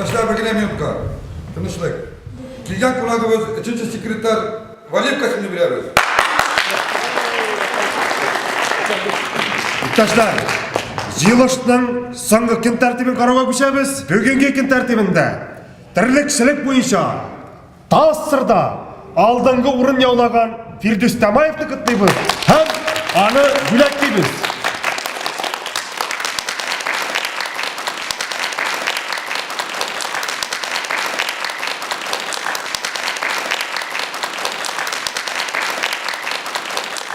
Иптәшләр, бер генә минутка. Тынычлык. Килгән кунагыбыз, өченче секретарь Валиевка сүзне бирәбез. Иптәшләр, җыелышның соңгы көн тәртибен карауга күчәбез. Бүгенге көн тәртибендә терлекчелек буенча ТАССРда алдынгы урын яулаган Фирдүс Тямаевны котлыйбыз һәм аны бүләклибез.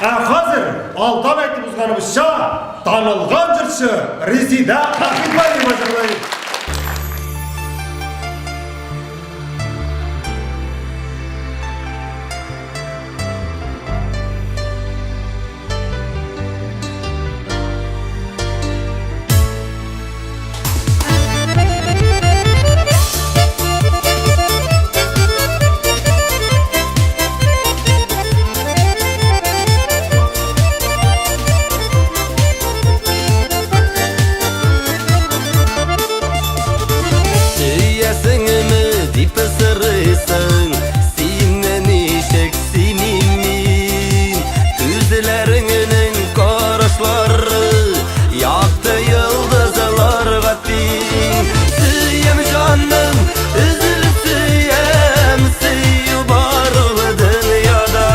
Ә хәзер алдан әйтеп узганыбызча, танылган җырчы Резидә Ахметбаева җырлый. Сөясеңме дип сорыйсың, сине ничек сөймим мин? Күзләреңнең карашлары якты йолдызларга тиң. Сөям җаным, өзелеп сөям, сөю бар ул дөньяда.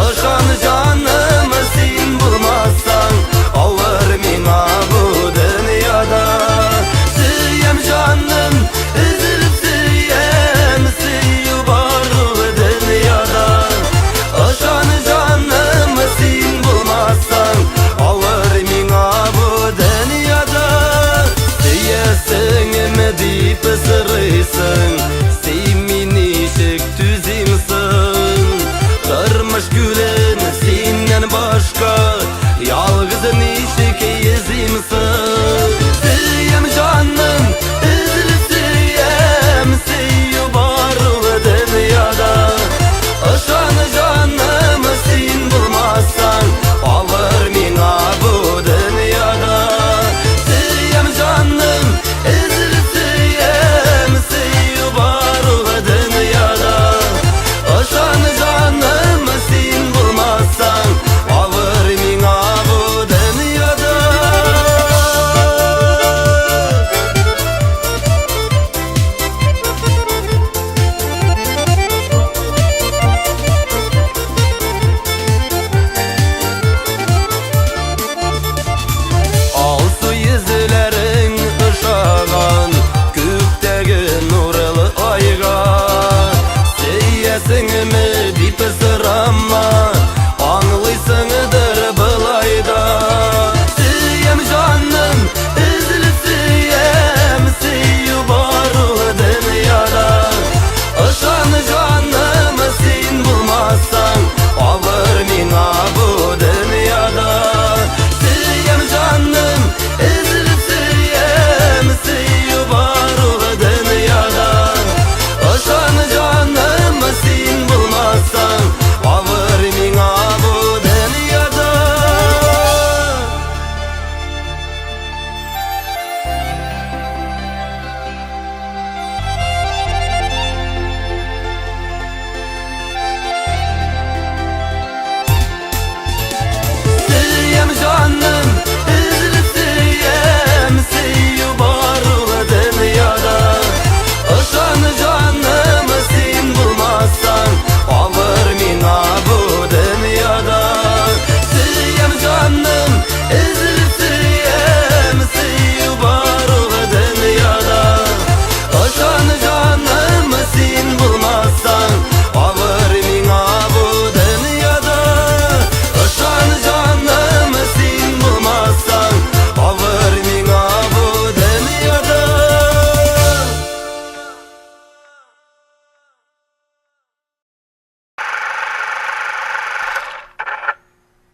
Ышан җаным, син булмасаң, авыр миңа бу дөньяда. Сөям җаным, өзелеп сөям, сөю бар ул дөньяда. Ышан җаным, син булмасаң, авыр миңа бу дөньяда. Сөясеңме дип сорыйсың, син мин ничек түзим соң? Тормыш күлен синнән башка ялгыз ничек йөзим соң?